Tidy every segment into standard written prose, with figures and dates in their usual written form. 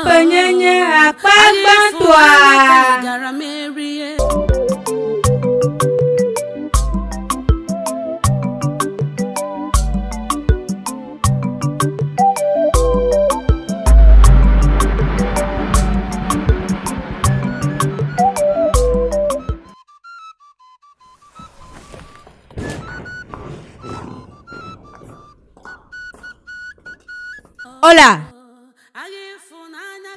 ƒe nyenye akpa gbãtɔa. Gara merie. Hola.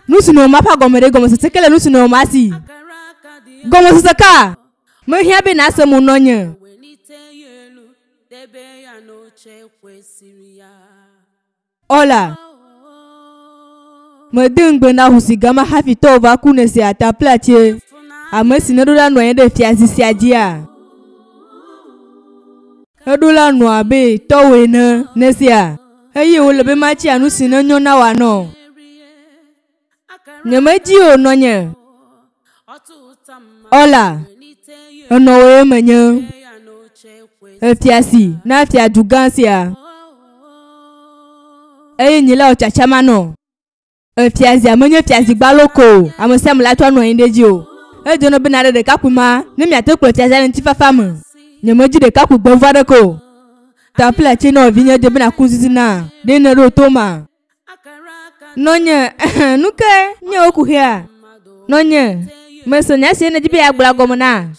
Nu si nɔ ma ƒe agɔme ɖe gɔmesese ke le nu si nɔ ma si. Gɔmesese ka? Mehiã be nase mo nɔnye. Welite ya elu, debe ya n'oche kwesịrị ya. Hola. Mede ŋugbe na ʋu si gama hafi tɔwò va ku nèse ataplatse. Ame si neɖo la nɔ anyi ɖe fiazi sia dzia. Eɖo la nɔ abe tɔwò ene nesea eye wòle be matsia nu si nenyo na wòanɔ. Nyemedzi o nɔnye. Hola. Enɔ wò ye menye. Efia si na fia du gã sia. Eye nye la wò tsatsa manɔ. Efia zia menye fiazi gbalo ko o. Ame sia ame la tsɔ nɔ anyi ɖe edzi o. Edze nɔ be naɖe ɖekakpui ma ne miate kplɔ fiazia le ŋutifafa me. Nyemedzi ɖekakpui gbɔvu aɖeke o. Taflatse nɔ vinye dze be naku ŋzizi na. Ɖe nèɖo to ma? Nɔnye, nu ke nye wò kuxia? Nɔnye, mese nya si nèdi be yeagblɔ gɔme na.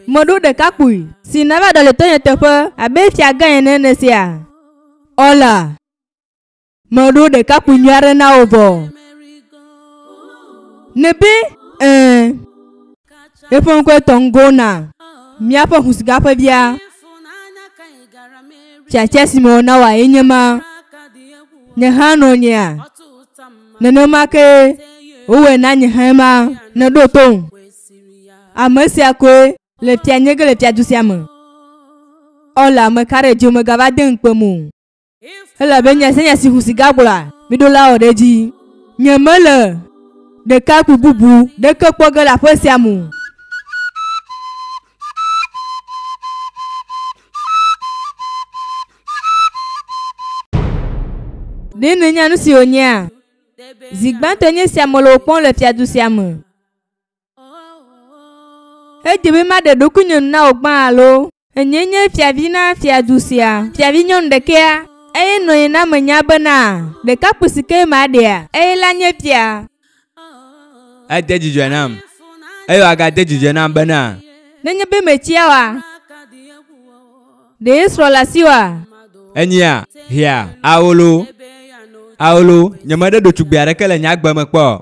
Meɖo ɖekakpui si nava ɖɔ le tɔnye teƒe abe fia gã ene nesea. Hola. Meɖo ɖekakpui nyui aɖe na wò vɔ. Nebe, ɛ̃. Eƒe ŋkɔe Tɔngona, míaƒe husiga ƒe via. Tiatia si mewɔ na wòa ye nye ma. Nye hã nɔnyea. Nenema ke wowɔe na nye hã ma neɖo tom. Ame sia koe le fia nye ge le fiadu sia me. Hola, meka ɖe dzi megava de ŋukpem o. Elabe nya sia nya si husiga gblɔa, miɖo la wɔ ɖe edzi. Nyemele ɖekakpui bubu ɖeke kpɔ ge le aƒe sia me o. Ɖe nènya nu si wònyea? Zi gbãtɔe nye sia mele wò kpɔm le fiadu sia me. Edze be maɖe ɖokuinye nu na wò gbã alo? Enye nye fiavi na fiadu sia, fiavi nyɔnu ɖekea. Eye nɔnye na menya bena ɖekakpui si ke maɖea, eye la nye fia. Ede dzidzɔe nam eye wòagade dzidzɔe nam bena Nenye be metsia oa, ɖe srɔ̃ le asiwòa? enyia hia awolo awolo nyemeɖe ɖetugbui aɖeke le nye agbe me kpɔ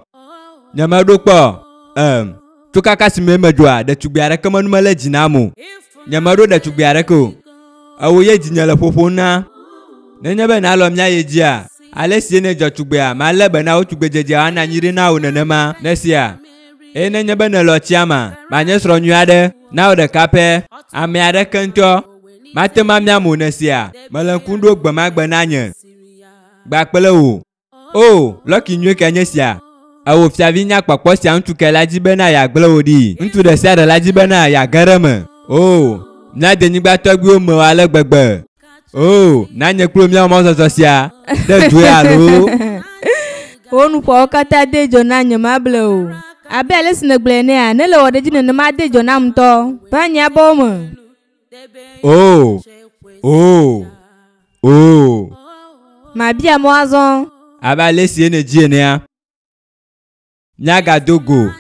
nyemeɖo kpɔ em tso kaka si me medzɔa ɖetugbui aɖeke menu mele dzi nam o nyemeɖo ɖetugbui aɖeke o ewo ye dzinye le ƒoƒom na nenye be nalɔ mía ye dzia ale si ne dzɔ tugbea malé be na wo tugbedzedzea ana anyi ɖi na wò nenema nesia eye nenye be nèlɔ tsia ma manye srɔ̃ nyui aɖe na wò ɖeka pɛ ame aɖeke ŋutɔ mate ŋu amia mo nesia mele ŋku ɖo gbe ma gbe na nye gba kple wò o lɔki nyui ke nye sia ewò fiavi nya kpɔkpɔ sia ŋutsu ke la dzi bena yeagblẽ wò ɖi ŋutsu ɖe sia ɖe la dzi bena yeage ɖe eme o mía denyigba tɔgbuiwo me ale gbegbe o na nye kple míawo mɔzɔzɔ sia ɖe dzoe alo Wò nuƒoawo katã de dzɔ na nye mable o. Abe ale si nègblɔe enea, ne le wɔ ɖe edzi nenema de dzɔ nam ŋutɔ. Va nye abɔwo me. o o o Mabia mɔ azɔ. abe ale si nèdzi enea míagado go.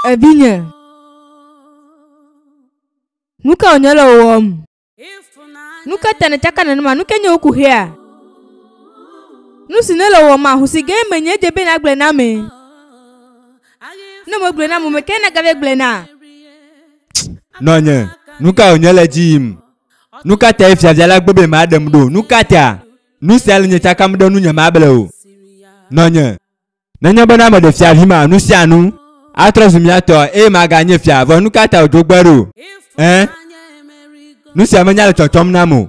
Evinye. Nu ka wònye le wɔwɔm? Nu ka ta nètsaka nenema? Nu ke nye wò kuxia? Nu si ne le wɔm ahusi ge menye dze be nagblɔe na ame. Ne megblɔe na ame me ke nagave gblɔe na. Nɔnye, nu ka wònye le dzi yim? Nu ka tae fiavia la gbe be maɖem ɖo? Nu ka ta? Nu sia le nye tsakam ɖe nunye mable o. Nɔnye, nenye bena meɖe fiavi ma, nu sia nu atrɔ zu mía tɔ eye maganye fia. Vɔ nu ka ta wòdzo gbe ɖo? Ẽ? Nu sia menya le tsɔtsɔm nam o.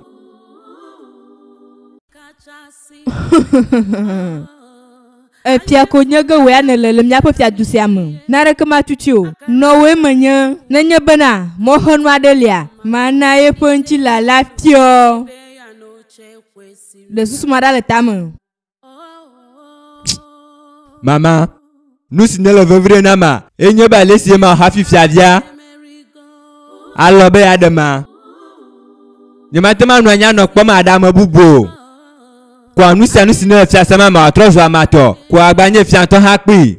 Efia ko nye ge wòe nèle le míaƒe fiadu sia me. Naneke matutu o. Nɔwòe menye. Nenye bena mɔxenu aɖe lia, mana eƒe ŋutilã la fiɔ. Ɖe susu ma ɖa le tame. Mama, nu si ne le vevie na ma, enye be ale si ma hafi fiavia alɔ be yeaɖe ma. Nyemate ŋu anɔ anyi anɔ kpɔm aɖe ame bubu o. Kɔa nu sia nu si ne le fiase ma me wòatrɔ zu amatɔ. Kɔa agba nye fiatɔ hã kpee.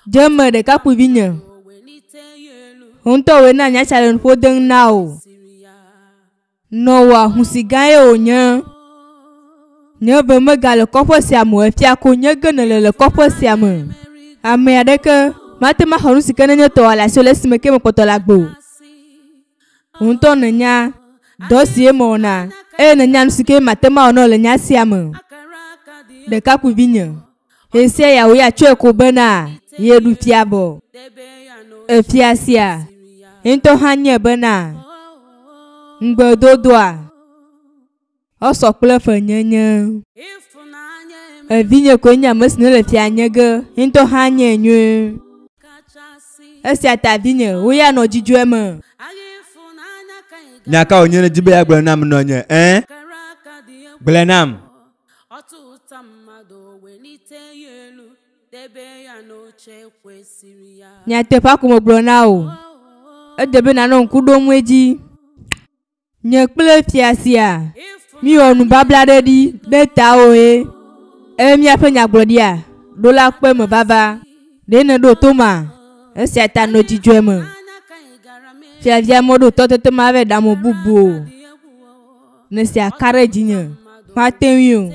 Dze eme ɖekakpuivi nye. Wò ŋutɔ wòe na nya sia le nuƒo dem na wò. Nɔwò ahusi gã ye wònye. Nye be megale kɔƒe sia me o, efia ko nye ge nèle le kɔƒe sia me. Ame aɖeke mate ŋu axɔ nu si ke nenye tɔwò le asiwò le esime ke mekpɔtɔ le agbe o. Wò ŋutɔ nènya dɔ si ye mewɔna eye nènya nu si ke mate ŋu awɔ na wò le nya sia me. Ɖekakpuivi nye, ɣe sia ya wò ya tsɔe ko bena yeɖu fia vɔ. Efia sia ye ŋutɔ hã nye bena ŋugbedodoa esɔ kple fenyenye. Evinye koe nye ame si ne le fia nye ge, ye ŋutɔ hã nye nyuie. Esia ta vinye, wò ya nɔ dzidzɔe me. Nya ka wònye nèdi be yeagblɔ nam nɔnye? Ẽ? Gblɔe nam. Nyateƒea ko megblɔ na wò. Edze be nànɔ ŋku ɖom edzi. Nye kple fia sia míwɔ nubabla ɖe ɖi ɖe tawò ye. Eye míaƒe nyagblɔɖia ɖo la kpɔe me vava. Ɖe nèɖo to ma? Esia ta nɔ dzidzɔe me. Fiavia meɖo tɔtete ma vɛ ɖe ame bubu o. Ne sia ka ɖe dzinye, mate ŋui o.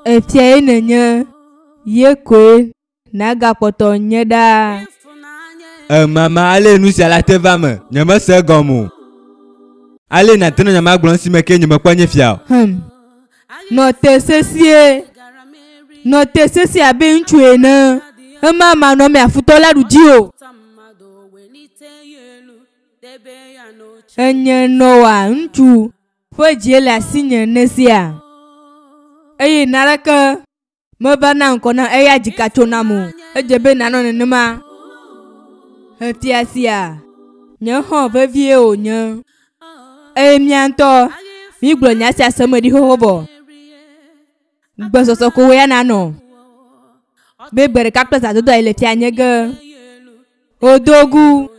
Efia ye nènye, ye koe nagakpɔtɔ nye ɖaa. E mama, ale nu sia la te va me. Nyemese egɔme o. Ale nàte nɔ nya ma gblɔm si me ke nyemekpɔ nye fia o. Nɔ te sesie. Nɔ te sesie abe ŋutsu ene. Ema manɔme afutɔ la ɖu dzi o. Enye nɔwòa ŋutsu ƒe dzie le asinye nesia. Eye naneke meva na ŋkɔ na eya dzika tso nam o. Edze be nànɔ nenema. Efia sia nye xɔ̃ vevie wònye. Eye mía ŋutɔ mígblɔ nya sia se me ɖi xoxo vɔ. Gbesɔsɔ ko wò ya nanɔ. Be gbe ɖeka kple zãdodoa yi le fia nye ge. Odogu.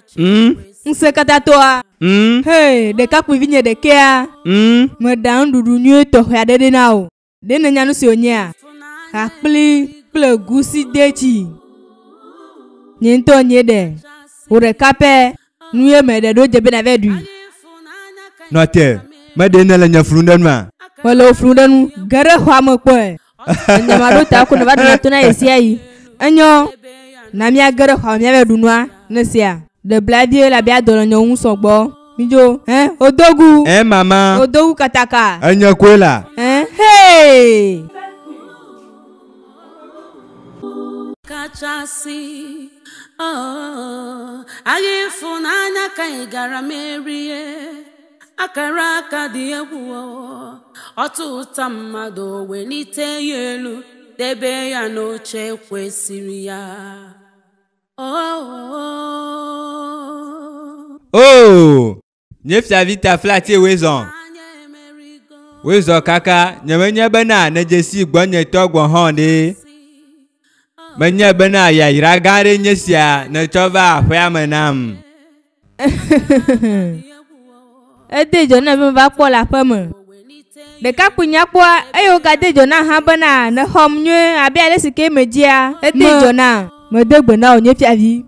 Ŋusẽ katã toa. Hee, ɖekakpuivi nye ɖekea. Meɖa nuɖuɖu nyuie tɔxɛ aɖe ɖi na wò. Ɖe nènya nu si wònyea? Akpli kple gusi detsi. Nye ŋutɔ nye ɖe. Wò ɖeka pɛ nu ye me ɖe ɖo dze be nava ɖui. Nɔ te, meɖe ne le nye flu ɖe nua? Mele wò flu ɖe nu. Ge ɖe xɔa me kpɔe. Enye ma ɖo ta ko neva ɖuna to na ɣe sia ɣi. Enyo, na míage ɖe xɔa me míava ɖu nua ne sia. Ɖe bla vie elabe adɔ le nye ŋu sɔgbɔ. Midzo, ẽ, odogu. Ẽ, mama. Odogu kataka. Enye koe la. Ẽ, hee. Kachasị oh, agha ịfụnanya ka ị gara merie akara aka dị egwu oh. Ọtụtụ mmadụ welite ya elu debe ya n'oche kwesịrị ya oh, oh. Oh! Nye fiavi ta flatie wòezɔ. Wòezɔ kaka nyemenye bena nedze si gbɔnyetɔ gbɔ hã ɖe. Menye bena yayra gã aɖe nye sia nètsɔ va aƒea me nam. Ede dzɔ na be meva kpɔ le aƒe me. Ɖekakpui nyakpɔa eye wògade dzɔ na hã bena nèxɔm nyuie abe ale si ke medzia. Ede dzɔ na. Mede gbe na wò nye fiavi.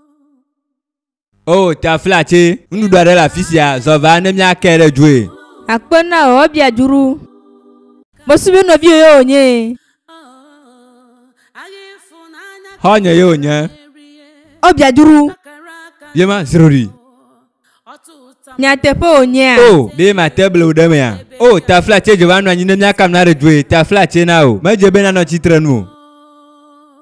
O, taflatse, nuɖuɖu aɖe le afi sia, zɔ va ne míake ɖe dzoe. Akpe na wò, ebia dzuru. Mesu be nɔviwò ye wònye. Xɔ̃nye ye wònye. Ebia dzuru. Ye ma zroɖi. Nyateƒe wònyea? O, ɖe mate ble wò ɖe mea? O, taflatse dzo va nɔ anyi ne míaka nu naɖe dzoe, taflatse na wò. Medze be nanɔ tsitre nu o.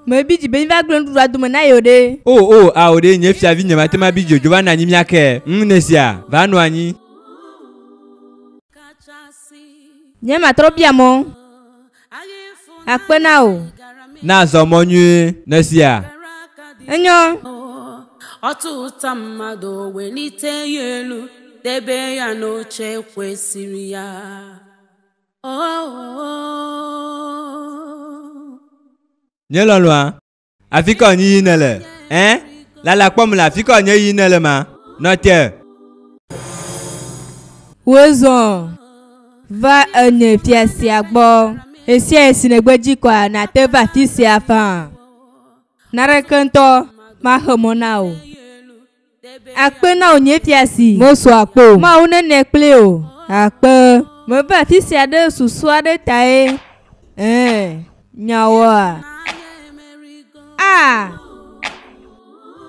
Mebi dzi be míva gblẽ nuɖuɖua dome na yewo ɖe. O, o, ao ɖe, nye fiavi nyemate ŋu abi dzi o, dzo va nɔ anyi míake. Ŋ, Nesia, va nɔ anyi. Nye matrɔ bia mɔ. Akpe na wò. Na zɔ mɔ nyuie, Nesia. Enyo. Ọtụtụ mmadụ welite ya elu debe ya n'oche kwesịrị ya. Oh, Nye lɔlɔ̃a, afi ka wònye yi nèle? Ẽ? Lala kpɔm le afi ka wònye yi nèle ma? Nɔ te. Wozɔ va enye fia sia gbɔ. Esia si nègbe dzi kɔa, nàte va afi sia faa. Naneke ŋutɔ maxe mɔ na wò. Akpe na wò nye fia si. Mesu akpe o. Mawu nene kpli o. Akpe. Meva afi sia ɖe susu aɖe tae. Ɛ̃, nyawoa. A!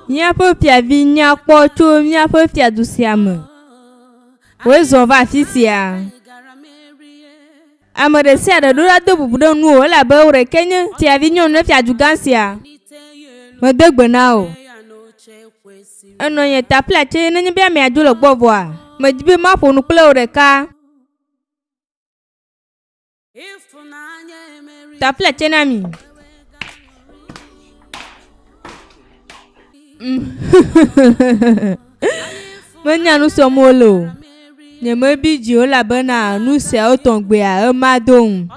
Míaƒe fiavi nyakpɔ tso míaƒe fiadu sia me. Wozɔ va afi sia. Ame ɖe sia ɖe ɖo la do bubu ɖe ŋuwò elabe wò ɖekae nye fiavi nyɔnu ɖe fiadu gã sia. Mede gbe na wò. Enɔ nye taflatse nenye be amea dzo le gbɔ vɔa, medi be maƒo nu kple wò ɖeka. Taflatse na mi. Menya nu sɔm wole o. Nyemebi dzi o elabena nu siawo tɔgbea ema do ŋu.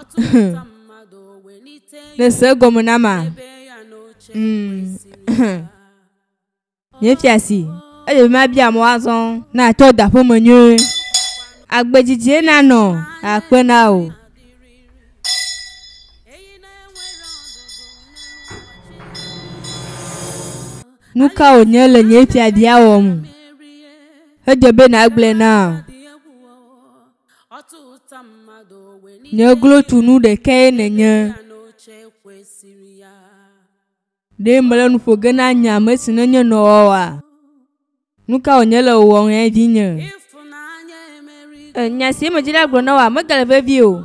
Nèse egɔme na ma? Mm. Nye fiasi, eye be mabia mɔ azɔ na atsɔ da aƒeme nyuie. Agbe dzidzie nanɔ akpe na wò. Nu ka wònye le nye fiavia wɔm? Edze be nàgblɔe nam. Nye glotunu ɖekae nènye. Ɖe mele nu ƒo ge na nye ame si nenye nɔwɔwɔa? Nu ka wònye le wò wɔm hẽ vinye? Nya si medzi la gblɔ na wòa megale vevie o.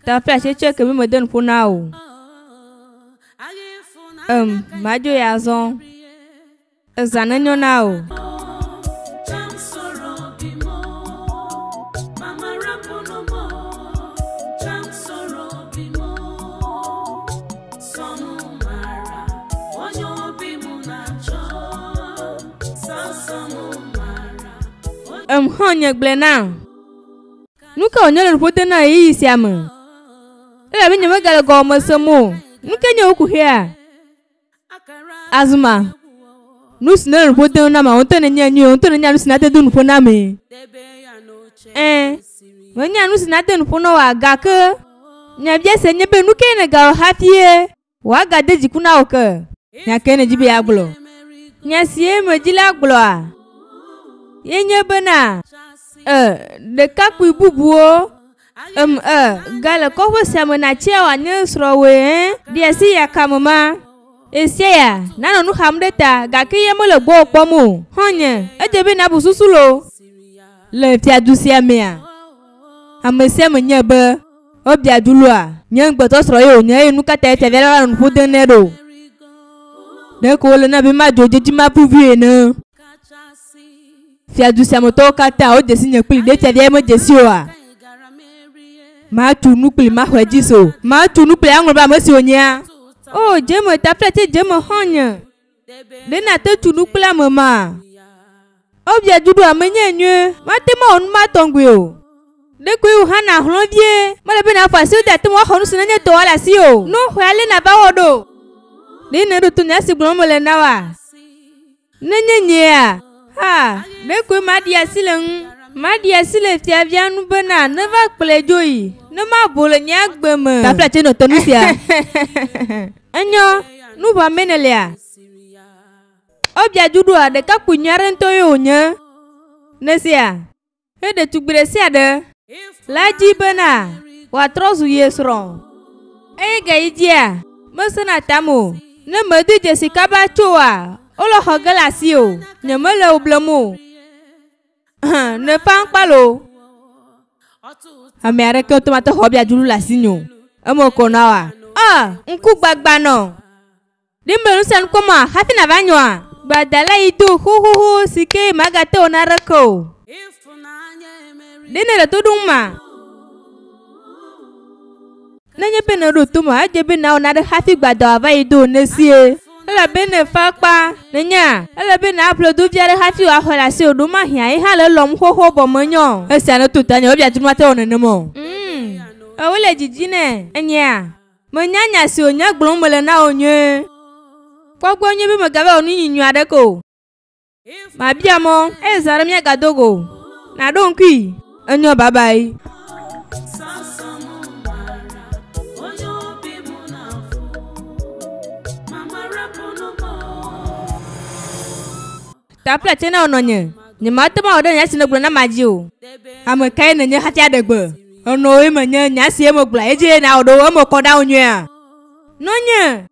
Taflatse tsɔe ke be mede nu ƒo na wò. Em, madzo ya azɔ. Ezã nenyo na wò. Em, xɔ̃nye gblɔe nam. Nu ka wònye le nu ƒo de na ɣeyiɣi sia me? Elabe nyemegale gɔme sem o. Nu ke nye wò kuxia? Azuma, nu si nele nu ƒo dem nam, wò ŋutɔ nènya nyuie, wò ŋutɔ nènya nu si nate do nu ƒo namee. Ɛ̃, menya nu si nate nu ƒo na wòa, gake nyabiase nye be nu kae nègawɔ hafi ye wòagade dziku na wò ke? Nya kae nèdi be yeagblɔ? Nya sie medzi la gblɔa ye nye bena, e, ɖekakpui bubuwo em e gale kɔƒe sia me natsia wòanye srɔ̃wòe ẽ ɖi asi ya kame ma. Esia ya nanɔ nu xam ɖe ta gake ye mele gbɔwò kpɔm o. Xɔ̃nye, edze be nàbu susu loo. Le fiadu sia mea, ame sia ame nyae be ebia dulua nye ŋugbetɔ srɔ̃ ye wònye eye nu ka tae fiavia la va nɔ nu ƒo dem nɛ ɖo? Ɖeko wòle na be madzo dzedzi mavuvi ene. Fiadu sia me tɔwo katã wodze si nye kpli ɖe fiavia ye medze si oa? Matu nu kpli maxɔe dzi se o. Matu nu kpli aŋlɔ be ame si wònyea. O, dze eme, taflatse dze eme xɔ̃nye. Ɖe nàte tu nu kple ame ma? Ebia du ɖo ame nye nyuie. Mate ŋu awɔ nu ma tɔgbi o. Ɖekoe wò hã nàhlɔ̃ vie. Mele be nàfɔ asi wo de ate ŋu axɔ nu si nenye tɔwòa le asi o. Nu xɔe ale nàva wɔ ɖo. Ɖe nèɖo to nya si gblɔm mele na wòa? Nenye nyea, ha, ɖekoe maɖi asi le ŋu. Maɖi asi le fiavia ŋu bena neva kplɔe dzo yi, ne mavo le nye agbe me. Taflatse nɔ te nu sia. Enyo, nu ʋãmee nèlea? Obiaduɖua ɖekakpui nyui aɖe ŋutɔ ye wònye. Nesia, he ɖetugbui ɖe sia ɖe la dzi bena wòatrɔ zu ye srɔ̃. Eye gayi dzia, mesena tame o. Ne medi dzesi kaba tso oa, wole xɔ ge le asi o. Nyemele wò blem o. Hã, ne fa ŋkpa loo. Ame aɖeke ŋutɔ mate xɔ Obiaduɖu le asinye o. Eme kɔ na woa? Ah, ŋku gbagba nɔ. Ɖe mele nu sia nu kpɔm oa? Hafi nàva nyɔa? Gbadala yi do xoxoxo si ke màgate wɔ naneke o. Ɖe nèle to ɖom ma? Nenye be nèɖo to ma, edze be nàwɔ nane hafi gbadɔa va yi do nesie. Elabe ne fa kpa, nènya, ele be nàƒle du vi aɖe hafi wòaxɔe le asiwò ɖo mahiã ye hã le elɔm xoxo vɔ menyo. Esia neto tanye, wobia du mate wɔ nenem o. Mm, ewòe le dzidzi nɛ, enyea? Menya nya si wònye gblɔm mele na wò nyuie. Kpɔ gbɔ nyuie be mègava wɔ nu nyinyo aɖeke o. Mabia mɔ, eye zã ɖe míagado go o. Nàɖo ŋkui. Enyo, babae. Sọsọ m mara onye obi m na-afụ mama rapụnụ m Tafla tse na wò nɔnye. Nyemate ŋu awɔ ɖe nya si nègblɔ nam dzi o. Ame kae nènye hafi aɖe gbe? Enɔwòe menye nya si megblɔa edzi na wò ɖo eme kɔ ɖa wò nyuiea? Nɔnye,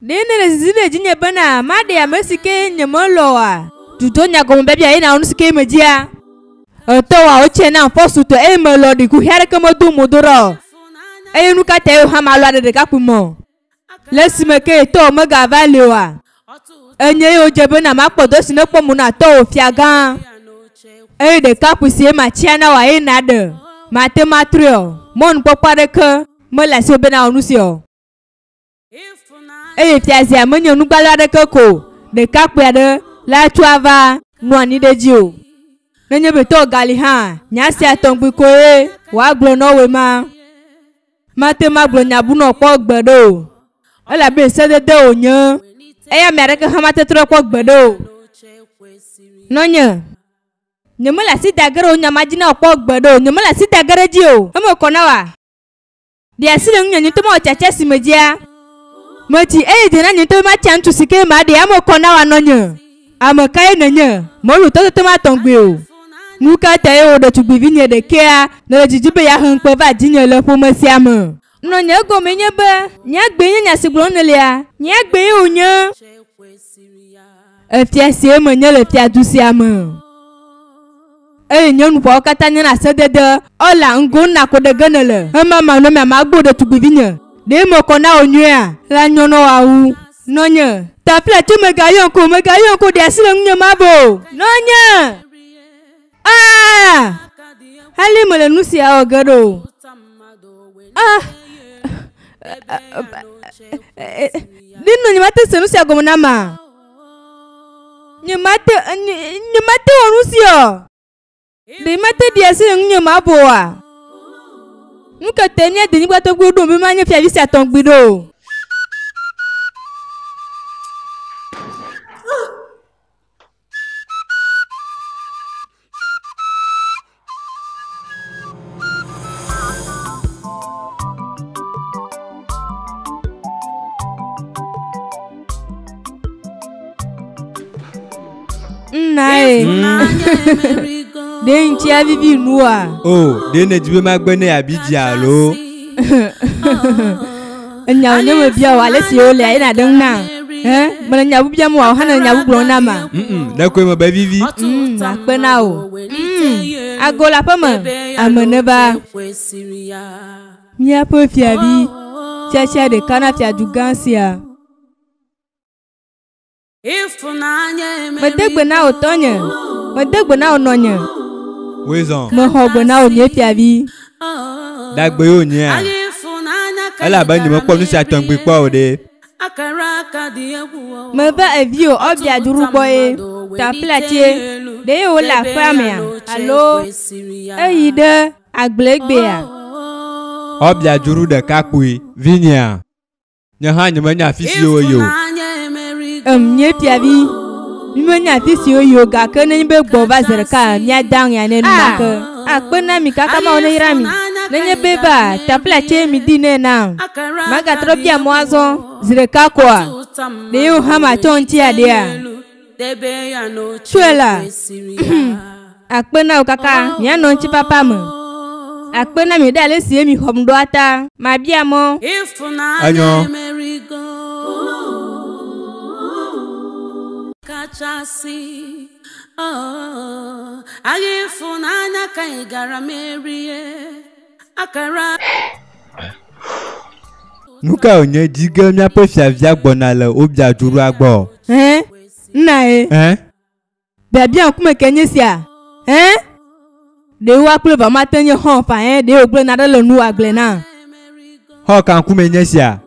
ɖe nèle zizim ɖe dzinye bena maɖe ame si ke nyemelɔ̃ oa? Dudo nya gɔme biabia ye nawɔ nu si ke medzia? Etɔwòa wotse nam fɔsutɔ eye melɔ̃ ɖi kuxi aɖeke medo mo do ɖa o. Eye nu ka tae wò hã malɔ̃ aɖe ɖekakpui me o? Le esime ke tɔwò megava li oa? Enye ye wòdze bena makpɔ dɔ si nekpɔ mo na tɔwò fiagã. Eye ɖekakpui si matsia na wòa ye naɖe. Mate ŋu atrɔe o. Mɔnukpɔkpɔ aɖeke mele asiwò be nawɔ nu sia o. Eye fiazia menye nugbalo aɖeke ko ɖekakpui aɖe la tso ava nɔ anyi ɖe edzi o. Nenye be tɔwò gali hã, nya sia tɔgbi koe wòagblɔ na wòe ma. Mate ŋu agblɔ nya bunɔ kpɔ gbeɖe o. Elabe sedede wònye. Eye ame aɖeke hã mate trɔe kpɔ gbeɖe o. Nɔnye, nyemele asi da ge ɖe wò nya ma dzi na wò kpɔ gbeɖe o. Nyemele asi da ge ɖe edzi o. Eme kɔ na wòa? Ɖe asi le ŋunye nye ŋutɔ mawɔ tiatia si medzia. Metsi eye dze na nye ŋutɔ be matsia ŋutsu si ke maɖe ame kɔ na wòa nɔnye. Ame kae nènye? Melu tɔtɔtɔ ma tɔgbi o. Nu ka tae wò ɖetugbivinye ɖekɛa nèle didim be yeahe ŋukpe va dzinye le ƒome sia me? Nɔnye egɔmee nye be, nye agbee nye nya si gblɔm nèlea? Nye agbee wònye. Efia sie menye le fiadu sia me. Eye nye nuƒoawo katã nye na sedede. Ɔla, ŋgo na ko ɖe ge nèle. Ema manɔmea magbo ɖetugbivinye. Ɖe mekɔ na wò nyuiea? La nyɔ na wòawu. Nɔnye, tafla tso megayɔm ko, megayɔm ko, ɖe asi le ŋunye mavo o. Nɔnye! Aa! Ale mele nu sia wɔ ge ɖo o. Ah! Ɖe nɔ nyemate se nu sia gɔme na ma? Nyemate, nyemate wɔ nu sia o. Ɖe mate ɖe asi le ŋunye mavo oa? Nu ka tae mía denyigba tɔgbuiwo ɖom be manye fiavi sia tɔgbi ɖo? Nnae. Ɖe ŋutia vivi nua? O, ɖe nèdi be magbe ne yeabi dzi alo? Enya wònye mebia wò ale si wolea ye nàɖe ŋu nam. Hẽ? Mele nya bu biam wò hã nèle nya bu gblɔm nam a? Mm, ɖekoe mebe vivi. Akpe na wò. Ago le aƒeme. Ame neva. Míaƒe fiavi tiatia ɖeka na fiadu gã sia. Mede gbe na wò tɔnye. Mede gbe na wò nɔnye. Woe zɔ. Mexɔ gbe na wò nye fiavi. Ɖagbe ye wònyea? Elabe nyemekpɔ nu sia tɔgbi kpɔ o ɖe. Meva eviwò Obiaduru gbɔ ye. Taflatse, ɖe ye wòle aƒea mea? Alo eyi ɖe agblegbea? Obiaduru ɖekakpui, vinyea? Nye hã nyemenya afi si woyi o. Nye fiavi, mímenya afi si woyi o gake nenye be gbɔ va zi ɖeka míada ŋea nɛ enumake. Akpe na mi kaka Mawu neyra mi. Nenye be va taflatse mi di nɛ nam. Magatrɔ bia mɔ azɔ zi ɖeka koa? Ɖe yewo hã matsɔ ŋuti aɖea? debe ya n'oche Tsɔe la. kwesịrị ya. Akpe na wo kaka mianɔ ŋutifafa me. Akpe na mi ɖe ale si ye mi xɔm ɖoa ta. Mabia mɔ. Ịfụnanya Enyo. emerigo kachasị oh, agha ịfụnanya ka ị gara merie akara Nu ka wònye dzi ge míaƒe fiavia gbɔna le wobia dzoɖoa gbɔ? Hɛn nna ye. Ɛ? Biabia ŋkume ke nye sia. Hɛn? Ɖe woa kple va mate nye xɔ̃ fa hɛn ɖe wògblẽ naɖe le nu agble na. Xɔ ka ŋkume nye sia?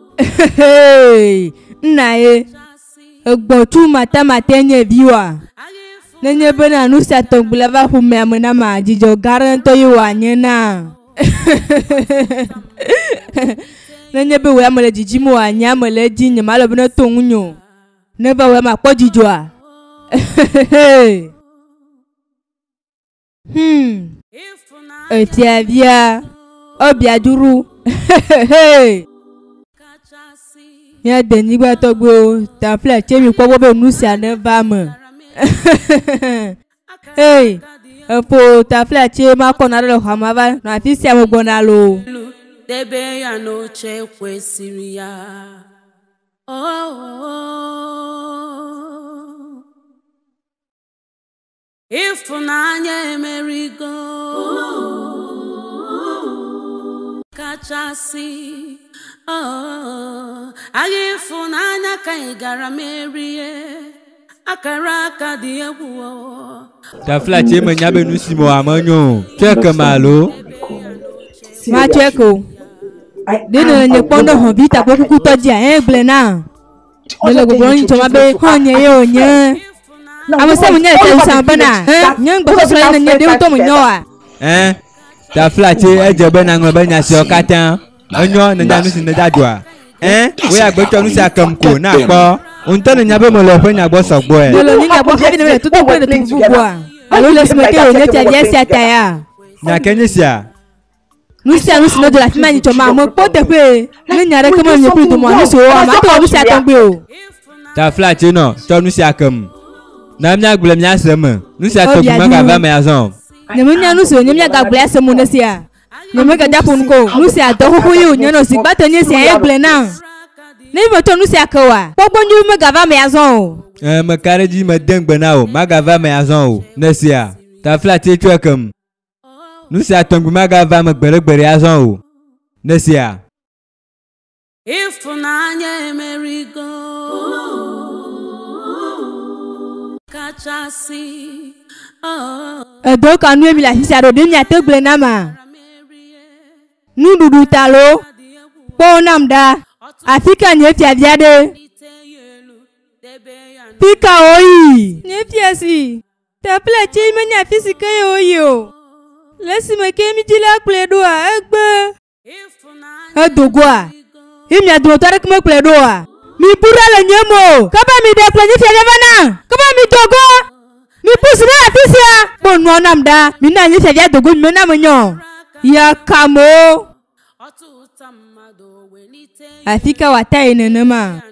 Nna ye. Egbɔ̃tsu matamate nye viwoa. Nenye bena nu sia tɔgbi la va ƒomea me na ma, dzidzɔ gã aɖe ŋutɔ ye wòanye na. Nenye be wò ya mele dzidzim oa, nye ame le edzi nye malɔ be ne to ŋunye o. Ne va wò ya makpɔ dzidzɔa. Efiavia, ebia dzuru. Mía denyigba tɔgbuiwo, tafla tse mi kpɔ gbɔ be nu sia ne va me. Hey, eƒo tafla tse makɔ na ɖe le xɔa me ava nɔ afi sia me gbɔna loo. Elu debe ya n'oche kwesịrị ya. Oh, oh. Ịfụnanya emerigo kachasị oh, agha ịfụnanya ka ị gara merie akara aka dị egwu oh. Tafla tse menya be nu si me wɔ ame nyo o. Tsɔe ke ma alo? Matsɔe ke o. Ɖe nele nye kpɔm ɖe hɔ̃vi takpo kukutɔ dzia hɛn gblẽ na. Mele gbɔgblɔm nyitsɔ ma be xɔ̃nye ye wònye. Ame sia ame nya le fiaɖuƒe bena hɛn nye ŋugbetɔsrɔ̃ ye nenye ɖe ŋutɔ menye oa. Ɛ? Tafla tse edze be naŋlɔ be nya siawo katã. Enyo nenya nu si nedza dzɔa? Ɛ? Wo ya gbetsɔ nu sia kem ko na kpɔ. Wo ŋutɔ nenya be mele woƒe nya gbɔ sɔgbɔe. Mele nye nya gbɔ hafi ne mele toto kple ɖetugbui bubua. Alo le esime ke wònye fiavia sia ta ya. Nya ke nye sia? Nu sia nu si ne do le afi ma nyitsɔ ma mekpɔ teƒe. Ne nya ɖeke mele nye kple dome nu si wowɔ mate wɔ nu sia tɔgbi o. Tafla tse nɔ tsɔ nu sia kem. Na míagblɔe míase eme. Nu sia tɔgbi megava eme azɔ o. Nyemenya nu si wònye míagagblɔe ase mo ne sia. Nyemegada ƒo nu ko o. Nu sia dɔ xoxo ye wònye nɔ zi gbãtɔ nye sia ye gblɔe nam. Ne metsɔ nu sia ke oa, kpɔgbɔ nyui megava eme azɔ o. Ɛ meka ɖe edzi mede ŋugbe na wò magava eme azɔ o. Ne sia. Tafla tse tsɔe kem. Nu sia tɔgbi magava eme gbeɖegbeɖe azɔ o. Ne sia. Ịfụnanya emerigo kachasị oh, Edɔ ka nue mi le afi sia ɖo ɖe miate gblɔe nam ma? Nuɖuɖu ta loo. Kpɔ wo nam ɖa. Afi ka nye fiavia ɖe? Fi ka woyi? Nye fiasi. Tafla tse menye afi si ke ye woyi o. Le esime ke mi dzi la kplɔe ɖoa, egbe. Edo goa. Ye mia dometɔ aɖeke mekplɔe ɖo oa? Mi bu ɖa le nye me o. Kaba mi ɖe kplɔ nye fiavia va na. Kaba mi do go. Mi bu si ɖe afi sia. Kpɔ nua nam ɖa. Mi na nye fiavia do go mi mena menye o. Ya kamewo. Afi ka wòata yi nenema?